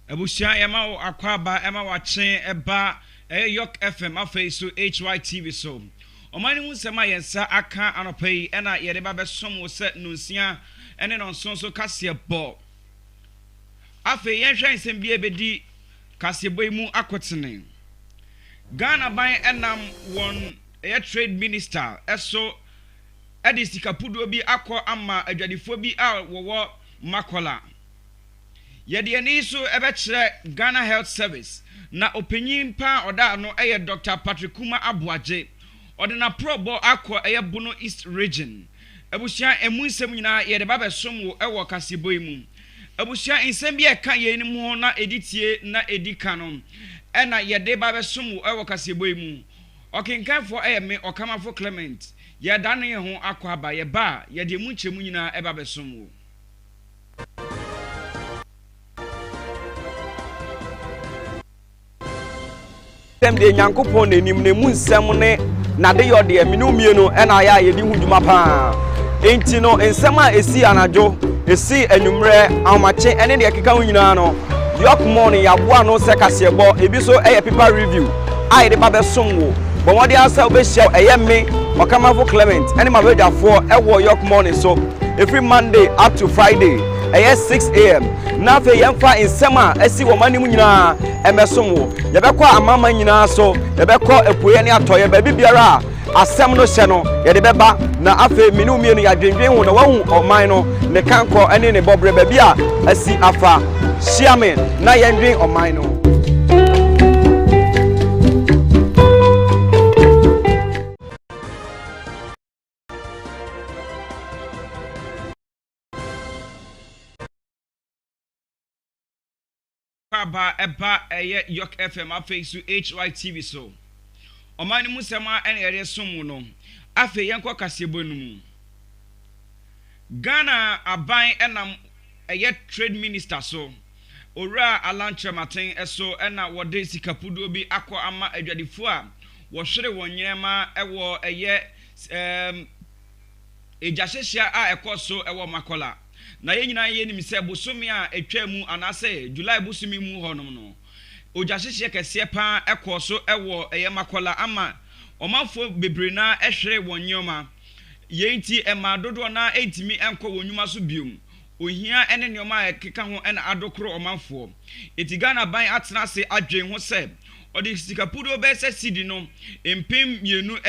Abusua yɛma wo akwaaba ɛma wakye ɛba ɛyɛ York FM afei so HYTV so. Ɔman no mu nsɛm a yɛn nsa aka anɔpa yi ɛna yɛde ba bɛsom wo sɛ nonsia ɛne nɔnson so kaseɛ bɔ. Afei yɛnhwɛ nsɛm bi a ɛbɛdi kaseɛbɔ yi mu akotene. Ghana ban ɛnam wɔn ɛyɛ trade minister ɛso ɛde sika puduo bi akɔ ama adwadifoɔ bi a wɔwɔ Makola. Yɛde yɛn ani nso bɛkyerɛ Ghana Health Service, na ɔpanyin pa a ɔda ano yɛ Dɔkta Patrick Kumah Aboagye. Ɔde n'aporɔbɔ akɔ ɛyɛ Bono East Region. Abusua, ɛmu nsɛm nyinaa yɛde ba bɛsom wo wɔ kaseɛbɔ yi mu. Abusua, nsɛm bi a ɛka yeinom ho na ɛdi tie na ɛdi ka no na yɛde ba bɛsom wo wɔ kaseɛbɔ yi mu. Ɔkenkanfoɔ yɛ me, Ɔkamafo Clement. Yɛredane yɛn ho akɔ aba, yɛba a, yɛde ɛmu nkyerɛmu nyinaa ba bɛsom wo. Nsɛm deɛ Nyankopɔn n'anim na emu nsɛm ne n'adeyɔ deɛ mene mmienu ɛna ayɛ a yɛdi ho dwuma paa. Enti no nsɛm a ɛsi anadwo, ɛsi anwummerɛ, ahomakye ɛne deɛ ɛkeka ho nyinaa no, York Mall no yɛaboa ano sɛ kaseɛbɔ, ebi nso ɛyɛ paper review a yɛde ba bɛsom wo. Bɔ mmɔden ara sɛ wobɛhyia ɛyɛ me, Ɔkamafo Clement ɛne m'abadwafoɔ ɛwɔ York Mall no so. Ɛfiri Monday up to Friday, ɛyɛ 6am. Na afei yɛmfa nsɛm a asi wɔ ɔman no mu nyinaa mmɛsom wo. Yɛbɛkɔ amanaman nyinaa so, yɛbɛkɔ apueɛ ne atɔeɛ, baabi biara a asɛm no hyɛ no, yɛde bɛba. Na afei me ne wo mmienu yɛadwendwen ho na woahu ɔman no, ne kankɔ ne ne bɔberɛ, baabi a asi afa. Hyia me na yɛndwen ɔman no ho. Aba ɛba ɛyɛ York FM afei so HYTV so. Ɔman no mu nsɛm a ɛna yɛde som wo no. Afei yɛnkɔ kaseɛbɔ no mu. Ghana aban ɛnam ɛyɛ Trade Minister so, Owura Alan Kyerematen so ɛna wɔde sika puduo bi akɔ ama adwadifoɔ a wɔhwere wɔn nneɛma ɛwɔ ɛyɛ ɛɛm Egyahyehyeɛ a ɛkɔɔ so wɔ Makola. Na yɛn nyinaa yɛnim sɛ bosome a ɛtwaa mu anaasɛ July bosome mu hɔ nom no, ogyahyehyeɛ kɛseɛ pa ara kɔɔ so wɔ ɛyɛ Makola ama ɔmanfoɔ bebree no ara hweree wɔn nneɛma. Yei nti ɛmaa dodoɔ no ara ntumi nkɔ wɔn nnwuma so biom. Ohia ne nneɛma a ɛkeka ho na adokoro ɔmanfoɔ. Enti Ghana aban atena ase adwen ho sɛ ɔde sika puduo bɛyɛ sɛ cedi no 2000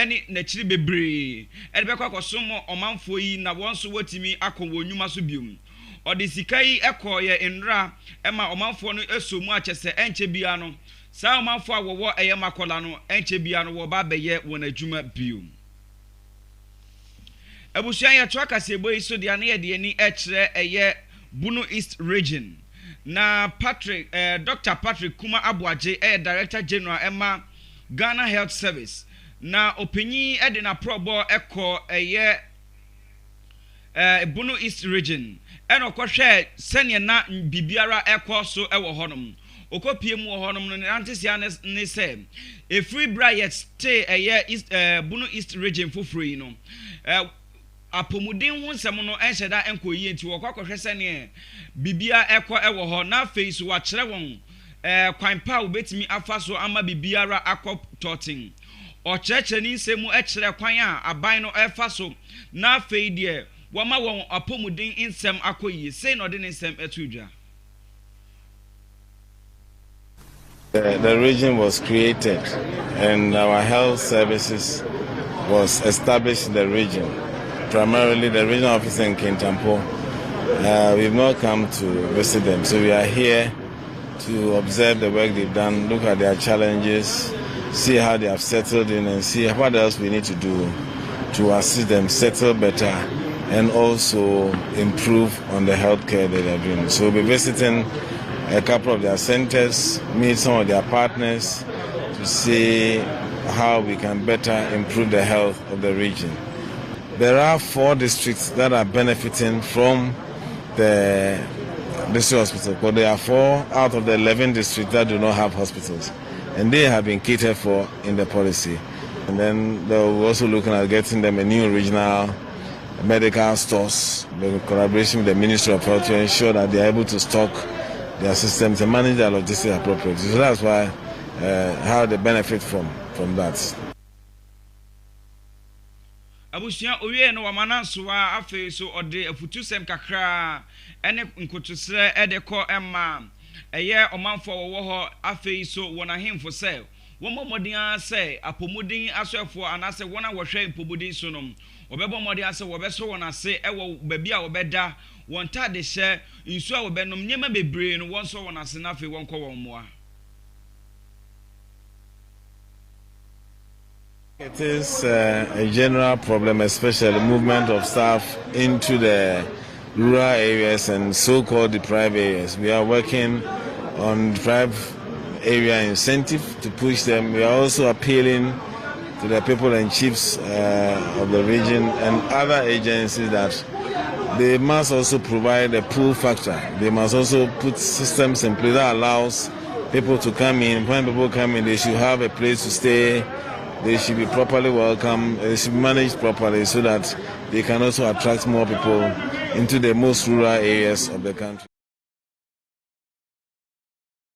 ne n'akyiri bebree de bɛkɔ akɔsom ɔmanfoɔ yi na wɔn nso wɔatumi akɔ wɔn nnwuma so biom. Ɔde sika yi kɔeɛ nnora ma ɔmanfoɔ no sɔ mu a kyɛ sɛ ɛnkyɛ biara no saa ɔmanfoɔ a wɔwɔ ɛyɛ Makola no ɛnkyɛ biara no wɔreba abɛyɛ wɔn adwuma biom. Abusua yɛtoa kaseɛbɔ yi so deɛ na yɛde yɛn ani kyerɛ ɛyɛ Bono East Region na Patrick eh, Doctor Patrick Kuma Aboagye ɛyɛ Director General ɛma Ghana Health Service na ɔpanyin ɛde n'aporɔbɔ ɛkɔ ɛyɛ eh, Bono East Region ɛna ɔkɔhwɛɛ sɛdeɛ na biribiara ɛkɔ so ɛwɔ hɔnom. Ɔkɔpie mu wɔ hɔnom no, ne nantesea ne sɛ, ɛfiri berɛ a yɛtee ɛyɛ East, eh, Bono East Region foforɔ yi no, eh, apɔmuden ho nsɛm no nhyɛ da nkɔ yie nti wɔkɔ akɔhwɛ sɛdeɛ biribiara ɛkɔ ɛwɔ hɔ na afei so wɔakyerɛ wɔn eh, kwan pa a wɔbɛtumi afa so ama biribiara akɔ tɔten. Ɔkyerɛkyerɛ ne nsɛm mu kyerɛ kwan a aban no ɛrefa so na afei deɛ wɔama wɔn apɔmuden nsɛm akɔ yie. Sei na ɔde ne nsɛm too dwa. The, the region was created and our health services was established in the region, primarily the regional office in Kintampo. We've not come to visit them, so we are here to observe the work they've done, look at their challenges, see how they have settled in, and see what else we need to do to assist them settle better and also improve on the healthcare that they're doing. So we'll be visiting a couple of their centers, meet some of their partners to see how we can better improve the health of the region. There are four districts that are benefiting from the district hospital, but there are four out of the 11 districts that do not have hospitals, and they have been catered for in the policy. And then they're also looking at getting them a new regional medical stores in collaboration with the Ministry of Health to ensure that they are able to stock their systems and manage their logistics appropriately. So that's why uh, how they benefit from, from that. Abusua owiee no wama no ansowa afei nso ɔde afutusɛm kakra ne nkotosrɛ de kɔ ma ɛyɛ ɔmanfoɔ a wɔwɔ hɔ afei nso wɔn ahemfo sɛ wɔmmɔ mmɔden ara sɛ apɔmuden asɔɛfoɔ anaasɛ wɔn a wɔhwɛ mpɔmuden so no wɔbɛbɔ mmɔden ara sɛ wɔbɛsɔ wɔn ase wɔ baabi a wɔbɛda, wɔn ntadehyɛ, nsuo a wɔbɛnom, nneɛma bebree no wɔnsɔ wɔn ase na afei wɔnkɔ wɔn mmoa. It is uh, a general problem, especially movement of staff into the rural areas and so-called deprived areas. We are working on deprived area incentive to push them. We are also appealing to the people and chiefs uh, of the region and other agencies that they must also provide a pull factor. They must also put systems in place that allows people to come in. When people come in, they should have a place to stay. They should be properly welcomed. They should be managed properly so that they can also attract more people into the most rural areas of the country.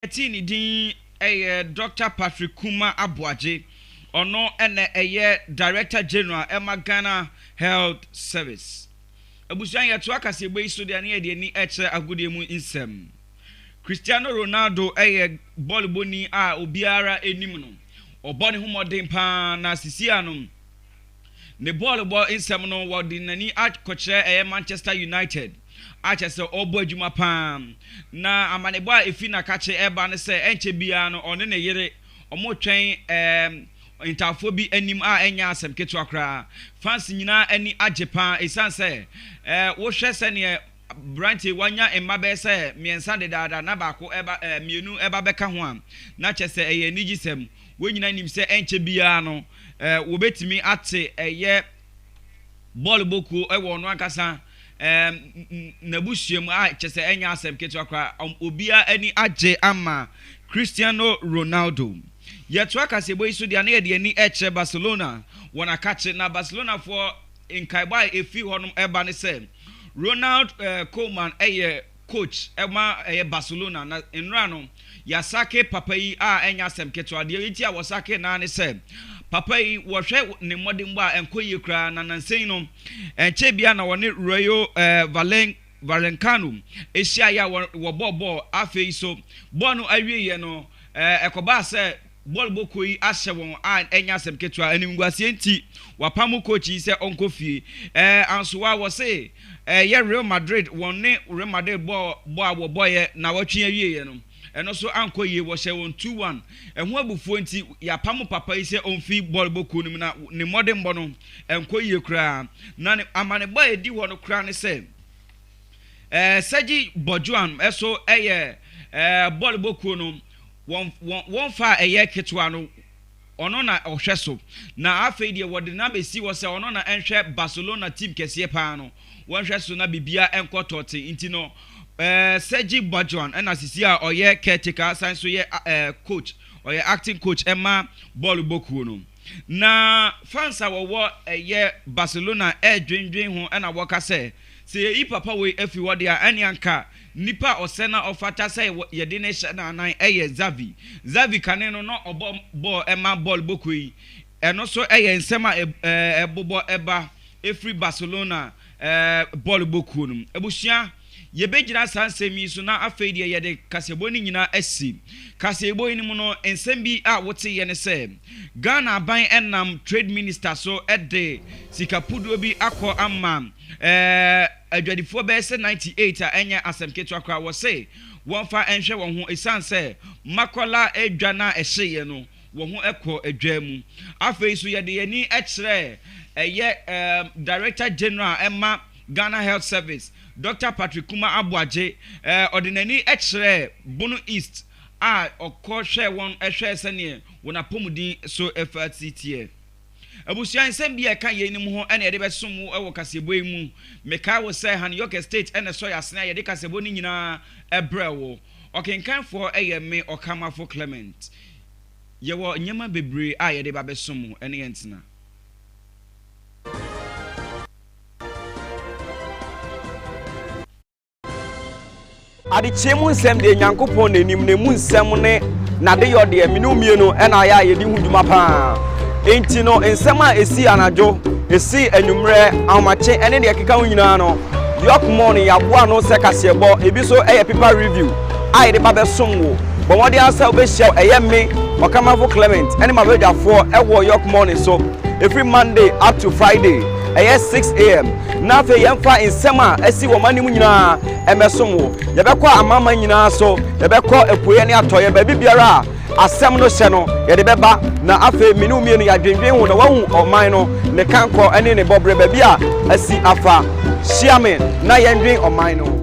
Yɛtee ne din yɛ Dɔkta Patrick Kumah Aboagye, ɔno na ɛyɛ Director General ma Ghana Health Service. Abusua yɛtoa kaseɛbɔ yi so deɛ na yɛde ani kyerɛ agodie mu nsɛm. Cristiano Ronaldo yɛ bɔɔlobɔni a obiara nim no. Ɔbɔ ne ho mmɔden pa ara na sisi ano ne bɔɔlobɔ nsɛm no wɔde n'ani akɔkyerɛ ɛyɛ Manchester United a kyerɛ sɛ ɔrebɔ adwuma pa ara. Na amanebɔ a efi n'akakye reba ne sɛ ɛnkyɛ biara no ɔne ne yere wɔretwɛn ɛɛm ntaafoɔ bi anim a ɛnyɛ asɛm ketewa koraa. Fans nyinaa ani agye pa ara esiane sɛ ɛɛ wohwɛ sɛdeɛ Aberanteɛ yi wanya mma bɛyɛ sɛ mmiɛnsa dedaada na baako ɛba ɛɛ mmienu ɛba bɛka ho a, na kyerɛ sɛ ɛyɛ anigyesɛm. Wɔn nyinaa nim sɛ ɛnkyɛ biara no ɛɛ wɔbɛtumi ate ɛyɛ bɔɔlobɔ kuo ɛwɔ ɔno ankasa ɛɛ n'abusua mu a kyerɛ sɛ ɛnyɛ asɛm ketewa koraa. Obiara ani agye ama Cristiano Ronaldo. Yɛtoa kaseɛbɔ yi so deɛ a na yɛde ani ɛkyerɛ Barcelona wɔn akakye na Barcelonafoɔ Nkaebɔ a efi hɔnom ba ne sɛ Ronald Koeman yɛ coach ma ɛyɛ Barcelona na nnora no yɛasake papa yi a ɛnyɛ asɛm ketewa. Deɛ nti a wɔsake no ara ne sɛ papa yi wɔhwɛ ne mmɔdenbɔ a ɛnkɔ yie koraa na nansa yi no ɛnkyɛ biara na wɔne Rayo Valen Vallecano hyiaeɛ a wɔbɔɔ bɔɔl. Afei nso bɔɔl no awieeɛ no ɛkɔbaa sɛ Bɔɔlbɔ kuo yi ahyɛ wɔn a ɛnyɛ asɛm ketewa. Animguaseɛ nti, wɔapamo coach yi sɛ ɔnkɔ fie. Ɛɛ Ansoa, wɔse ɛyɛ Real Madrid, wɔn ne Real Madrid bɔɔ bɔ a wɔbɔeɛ nnawɔtwe awieeɛ no, ɛno nso ankɔ yie, wɔhyɛɛ wɔn 2-1. Ɛho abufuo nti, yɛapamo papa yi sɛ ɔmfi bɔɔlbɔ kuo no mu na ne mmɔdenbɔ no nkɔ yie koraa. Na ne amanebɔ a ɛdi hɔ no koraa ne sɛ, ɛɛ Sergi Borjuan nso yɛ ɛɛ bɔɔlbɔ kuo no Wɔn, wɔn, wɔn fa a ɛyɛ ketewa no, ɔno na ɔhwɛ so. Na afei deɛ wɔde no abɛsi hɔ sɛ ɔno na ɛnhwɛ Barcelona team kɛseɛ paa no, wɔnhwɛ so na biribiara nkɔ tɔte. Nti no, eh, Sergi Barjuan ɛna sisi a ɔyɛ caretaker, san nso yɛ eh, coach, ɔyɛ acting coach ɛma bɔɔlo bɔ kuo no. Na fans a wɔwɔ ɛyɛ Barcelona ɛredwendwen ho ɛna wɔka sɛ, sɛ yɛyi papa wei afi hɔ deɛ a, ɛne anka Nipa a ɔsɛ na ɔfata sɛ yɛde no hyɛ n'anan yɛ Xavi. Xavi kane no na ɔbɔ bɔɔl ma bɔɔl bɔ kuo yi. Ɛno nso yɛ nsɛm a ɛbobɔ ba firi Barcelona bɔɔl bɔ kuo no mu. Abusua, yɛbɛgyina saa nsɛm yi so na afei deɛ yɛde kaseɛbɔ no nyinaa asi. Kaseɛbɔ yi no mu no, nsɛm bi a woteeɛ ne sɛ, Ghana aban nam Trade Minister so de sika puduo bi akɔ ama Adwadifoɔ bɛyɛ sɛ 98 a ɛnyɛ asɛm ketewa koraa wɔse wɔmfa nhwɛ wɔn ho ɛsiane sɛ Makola dwa no a ɛhyeeɛ no wɔn ho kɔɔ dwa mu. Afei nso yɛde yɛn ani kyerɛɛ ɛyɛ Director General ɛma Ghana Health Service Doctor Patrick Kumah Aboagye ɔde n'ani kyerɛɛ Bono East a ɔkɔ hwɛɛ wɔn hwɛɛ sɛdeɛ wɔn apɔmuden so fa si teɛ. Abusua nsɛm bi a ɛka yeinom ho na yɛde bɛsom wo wɔ kaseɛbɔ yi mu. Mekae wo sɛ Hanyoke Estate na ɛsɔ yɛn asene a yɛde kaseɛbɔ no nyinaa brɛ wo. Ɔkenkanfoɔ yɛ me Ɔkamafo Clement. Yɛwɔ nneɛma bebree a yɛde ba bɛsom wo. Ɛne yɛn ntena. Adekyee mu nsɛm deɛ, Nyankopɔn n'anim na emu nsɛm ne n'adeyɔ deɛ, mene mmienu ɛna ayɛ a yɛdi ho dwuma paa. Enti no, nsɛm a ɛsi anadwo, ɛsi anwummerɛ, ahomakye ɛne deɛ ɛkeka ho nyinaa no, York Morning yɛaboa no sɛ kaseɛbɔ, ebi so ɛyɛ paper review a yɛde ba bɛsom wo. Bɔ mmɔden ara sɛ wobɛhyia ɛyɛ me, Ɔkamafo Clement, ɛne mabadwafoɔ ɛwɔ York Morning so ɛfiri Monday up to Friday, ɛyɛ 6 a.m. Na afei yɛmfa nsɛm a asi wɔ ma anim nyinaa ɛmɛsom wo. Yɛbɛkɔ amama nyinaa so, yɛbɛkɔ apueɛ ne atɔeɛ, baabi biara a asɛm no hyɛ no yɛde bɛba. Na afei mene wo mmienu yɛadwendwen ho na wahu ɔman no ne kankɔ ne ne bɔberɛ, baabi a asi afa. Hyia me na yɛndwen ɔman no.